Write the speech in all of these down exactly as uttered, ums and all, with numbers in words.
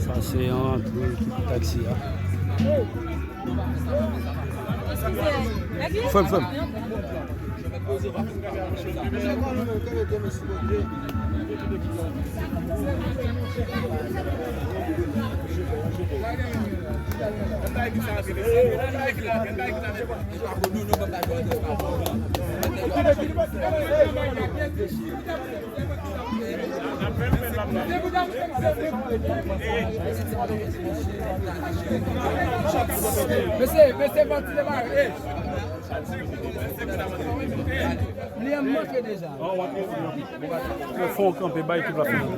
Sa se yon rantre ekip taksi a. Frè m, frè m. Mesye, mesye, pati de bagay. Li an manke deja. Fò w kanpe, bay ekip la fini.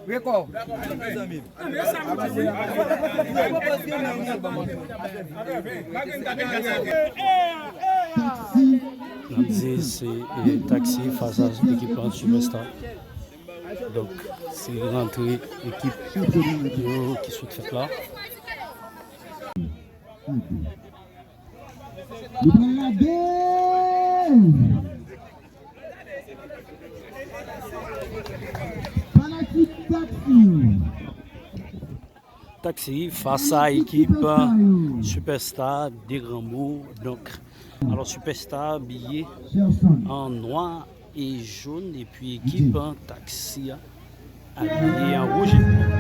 Rekò. N ap di se, e, Taxi fas a ekip lan Superstar. Donk, se rantre ekip yo ki sot fèt la. Li pral lage! Fanatik Taxi. Taxi fas a ekip Superstar de Granmo. Donk, alò, Superstar abiye an nwa e jòn, epi ekip Taxi a abiye an wouj e blan.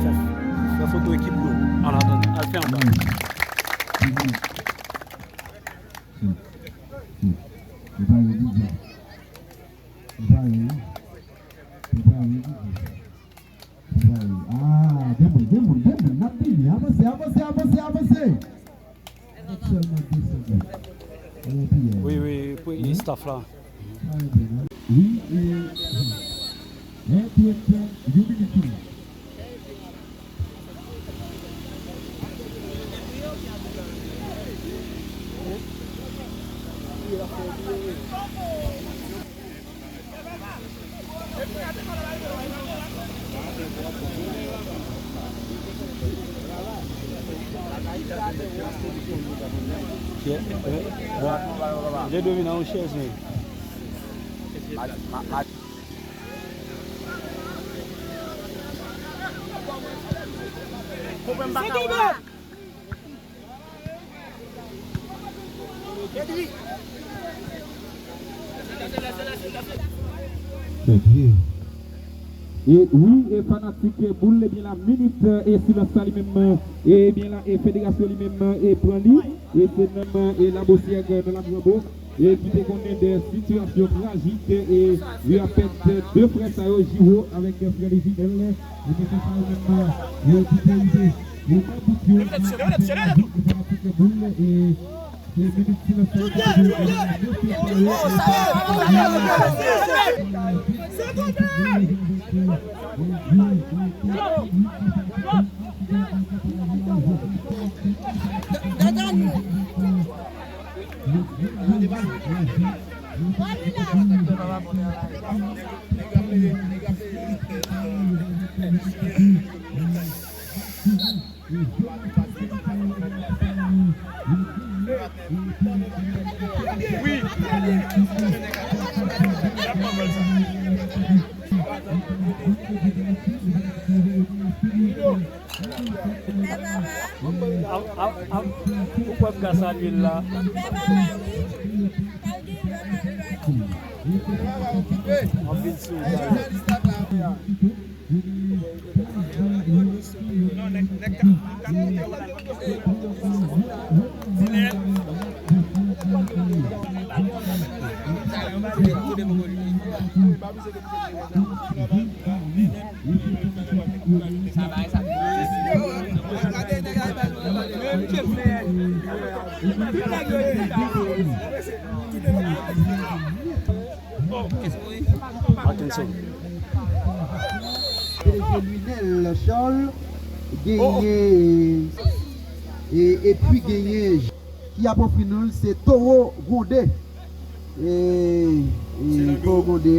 Fè, fè foto ekip nou. An atandan, al fè anba. Prepare, DJ. Prepare, wi. Prepare, DJ. Prepare. Ah, gen moun, gen moun, gen moun. N ap vini. Avanse, avanse, avanse, avanse. Sèlman desann. Wi, wi, pou staff la. Wi, e, e, yon minit, wi. Lè dòmi nan yon chèz, men. E wi, e fanatik boul, ebyen la minit, e silans la li menm, ebyen la, e federasyon li menm, e pran li, e se menm, e Labosyèg nan Lagranbo, e ki te konnen de sitiyasyon trajik, e vi a pèt de frè sa yo, Jiwo avèk frè Levinèl, e mesye sa yo menm, e ki te rive, e nan bout yo, e fanatik boul, e Ap, ap, ap, ou kwè m ka salye l la? Anpil soulda. Attention. P D G Lunel Charles genyen, e, epi genyen ki ap ofri nou l, se Towo Gwonde. E, e, Towo Gwonde.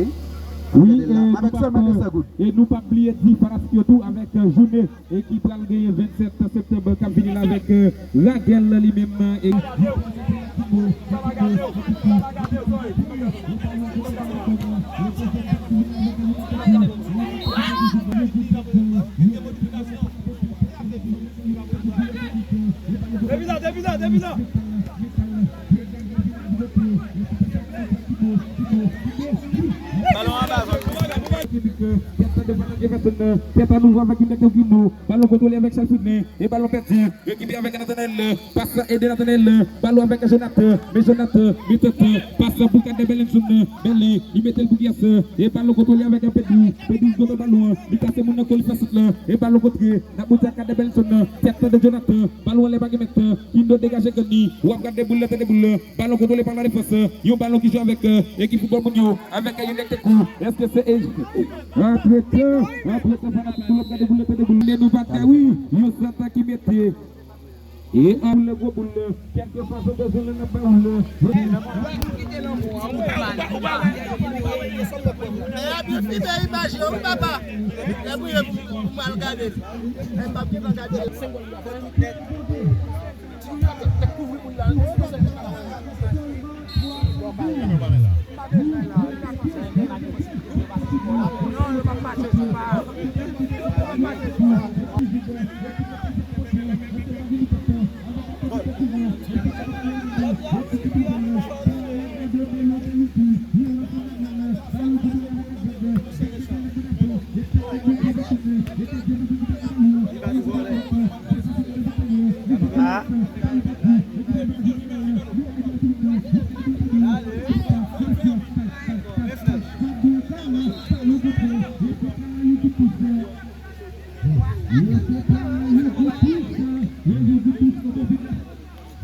Wi, e, avèk sèlman de san goud. E nou p ap bliye di fanatik yo tou avèk, e, jounen e ki pral genyen vennsèt septanm k ap vini la avèk, e, Ragel li menm, e Balon anba zòn. Tèt a nou avèk Inèk Tokino. Balon kontwole avèk Chalfounen. E balon pèdi. Rekipe avèk Nathanel. Pas ede Nathanel. Balon avèk Jonathan. Men Jonathan. Men Jonathan. Pas pou Kader Bellinson. Bèlè. Li mete l pou Gias. E balon kontwole avèk Pedri. Pedri kontre balon an. Li kase moun nan kou li fè sit la. E balon kontre. N ap monte ak Kader Bellinson. Tèt de Jonathan. Balon anlè pa gen mèt. Kindo degaje grann li. W ap gade boul la, tande boul la. Balon kontwole pa la defans. Yon balon ki jwe avèk, e, ekip foutbòl moun yo. Avèk, e, Inèk Tekou. Èske se, e, antretan, antretan, fanatik boul la, gade boul la, tande boul la. Men nou pa ka, wi. Yon santa ki mete. E an boul la, gwo boul la. Kèlkeswa sa w bezwen la, n ap ba ou la. Men a byen filme imaj yo, wi, papa. Lè mwen pou m al gade l. Lè m ap gentan gade l.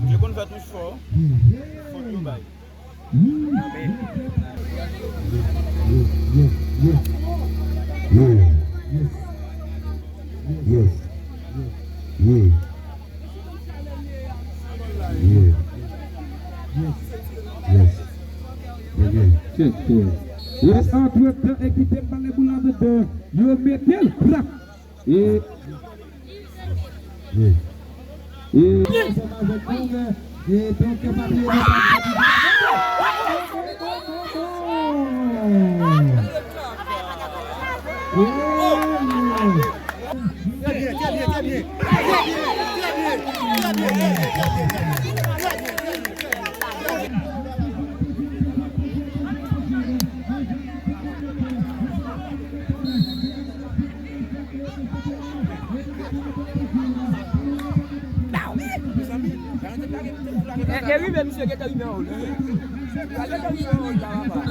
Yo konn fè touch fò. Fòt yo bay. Yes, yes, yes. Yes. Yes. Yes. Yes. Yes. Yes. Yes. Antretan, e kite m pale pou la dedan. Yo mete l, frap. E, e, ansanm avèk nou, e, donk, pa bliye nou pa E, e rive, misye gentan rive anwo. Gentan rive anwo, papa.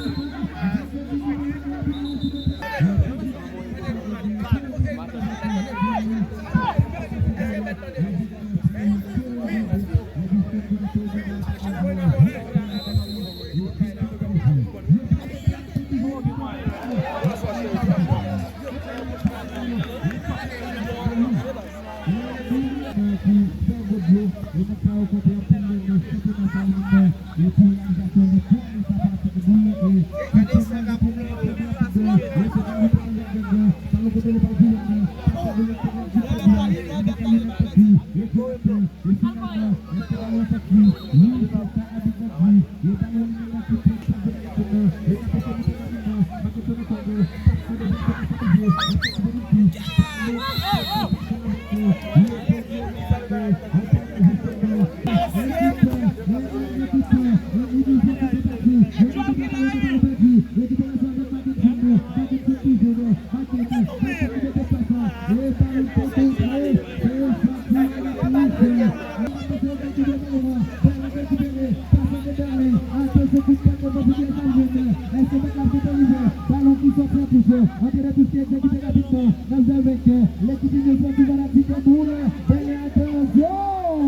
Balon ki sòti an touche, antre de touche, egzekite rapidman. N ap jwe avèk, eh, lekip Inyon Spòtiv Fanatik Boul, Bèlè, atansyon!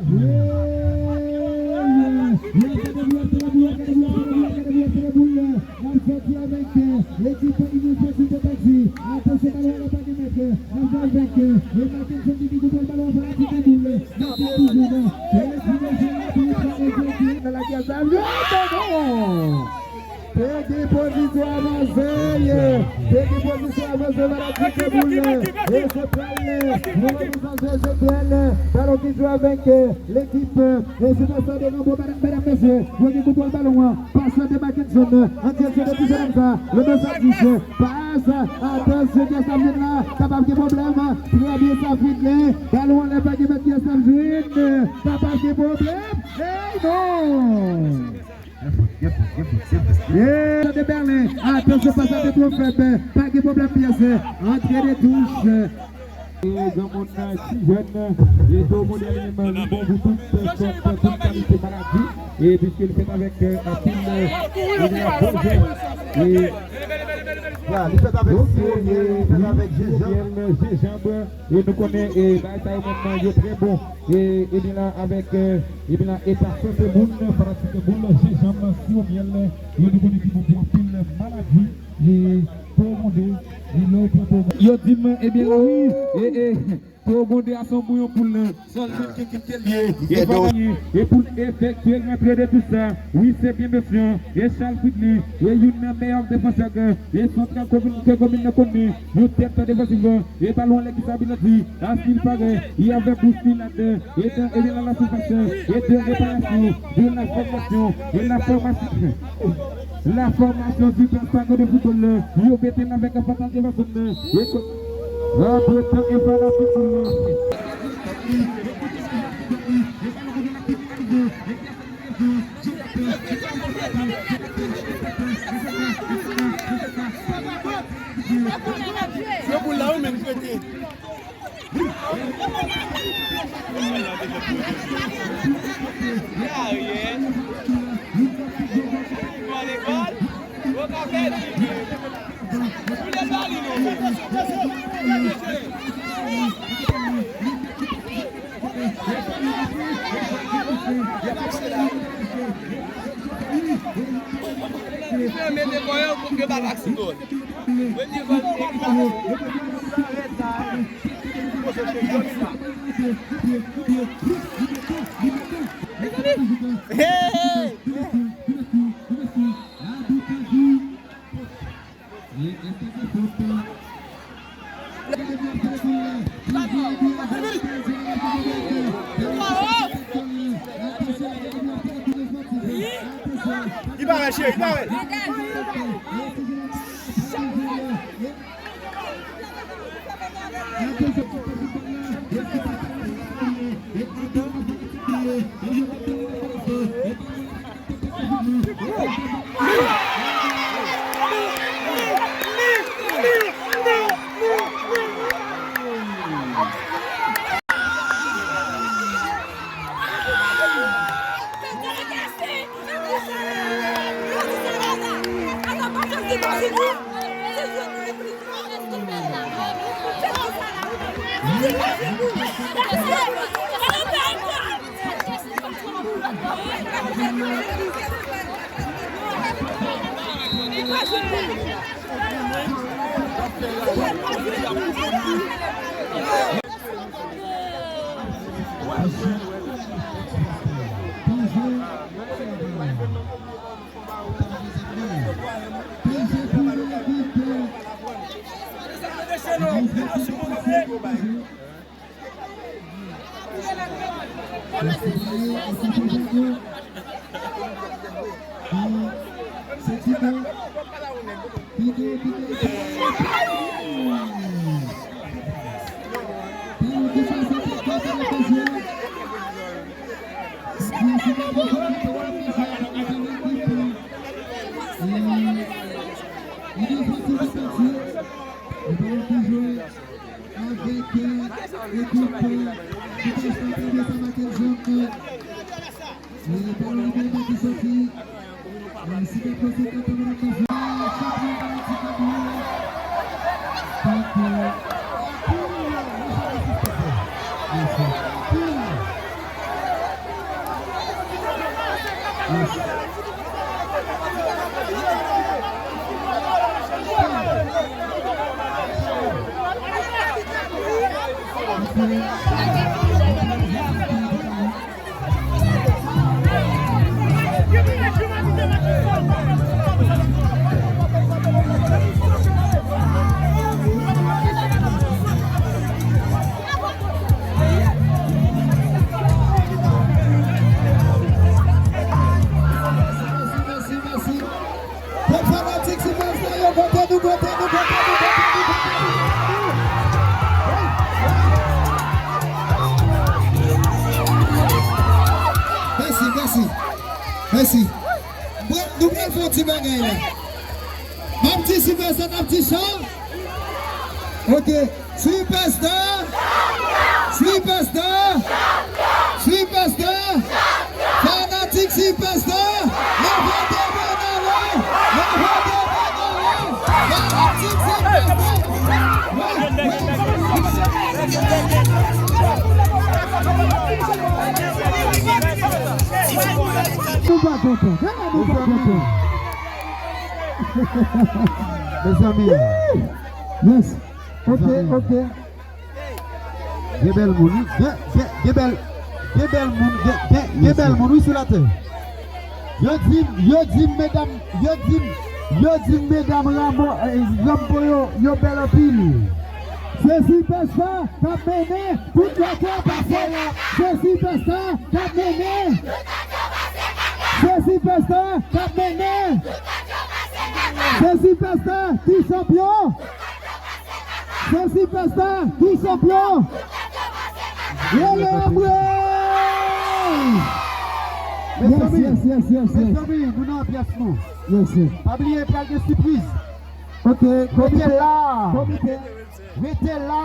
N ap sòti avèk, eh, lekip Inyon Spòtiv de Taxi. Atansyon, balon an pa gen mèt. N ap jwe avèk, eh, Martinson ki gen kontwòl balon an, Fanatik Boul. N ap jwe toujou nan, eh, dimansyon an, nan lagè sa. Te gen pozisyon avanse, ye. Te gen pozisyon avanse, Fanatik Boul. E se pral, eh, nouvo mesaj de G T L. Balon ki jwe avèk, eh, lekip, eh, Sipèsta de Ranbo, medam, medam, mesye. Yo gen kontwòl balon an. Pas de Martinson, eh, an direksyon de Tizanam sa. Le mesaj di, eh, pas, atansyon, kiyès k ap jwenn la? Kapab gen pwoblèm. Trè byen, sa fini. Balon anlè, pa gen mèt, kiyès k ap jwenn? Kapab gen pwoblèm. Ey, non! Yeah, de Berlin. Atansyon, pas la te twò fèb. Pa gen pwoblèm, pyès. Antre de touche. E granmoun, ti jèn, e Toro Mondé li menm, li bon pou tout sòt, tout kalite maladi. E piske li fèt avèk, eh, anpil, eh, e li ap bon jèn. E ya, li fèt avèk siwo myèl, li fèt avèk jenjanm. Jenjanm, e nou konnen, e bagay sa yo menm yo trè bon. E, ebyen la, avèk, eh, ebyen la, eta sante moun, fanatik boul, jenjanm, siwo myèl, yo nou konnen ki bon pou anpil maladi, e Toro Mondé, e lè w pran Toro Mondé. Yo di m, ebyen la, wi, e, e, Toro Mondé a se yon bouyon poul nan, se yon jèn ki kite l ye, e pa anyen, e pou l efektye rantre de tout sa, wi, se byen mesye, e Charles Fridly, e youn nan meyè defansè, e santral komin, ke komin nan konnen, yon tèt defansif, e balon anlè ki sa Bilan di, a ce qu'il paraît, il y avait bousculade, et de, et de la surface, et de réparation, de la formation, et la formation, la formation du Carthago de football, yo mete l avèk Fatal Jefferson, e ko-, a, Breton e Fanatik. Yo boul la, wi, men prete. Mete kò yo pou ke pa pase gòl. Hey! Li pa wè, cheri, li pa wè. Li nan soti nan pati. Li pa wè pou jwe avèk, euh, ekip, euh, ki te chante byen sa, Michael Jean, euh, li pa wè li menm ki soti. Euh, si te posib, mèt nan fè chanpyon fanatik la. Donk, euh, anpil, euh, mechan disrespèk. Mèsi. Anpil. Mèsi, mèsi, mèsi. Tout fanatik Sipèsta yo, kote nou, kote nou, kote nou, kote nou, kote nou, kote nou. Mèsi, mèsi. Mèsi. Bon, nou pral fè yon ti bagay la. M ap di Sipèsta, n ap di chan. Ok. Sipèsta! Sipèsta! Sipèsta! Fanatik Sipèsta! Leve de men anlè! Leve de men anlè! Fanatik Sipèsta! Nou pa kontan. Nou pa kontan. Mezanmi. Yes. Ok, ok. Gen bèl moun, wi. Gen, gen, gen bèl, gen bèl moun, gen, gen, gen bèl moun, wi, sou latè. Yo di, yo di medam, yo di, yo di medam Rambo, eh, Rambo yo, yo bèl anpil. Se Sipèsta k ap mennen, tout latè pase la. Se Sipèsta k ap mennen. Se Sipèsta k ap mennen. Se Sipèsta ki chanpyon. Se Sipèsta ki chanpyon. Rele anmwe! Yes, yes, yes, yes, yes. Mezanmi, nou nan anbyans nou. Yes, yes. Pa bliye, pral gen sipriz. Ok, komite, komite. Rete la. Rete la.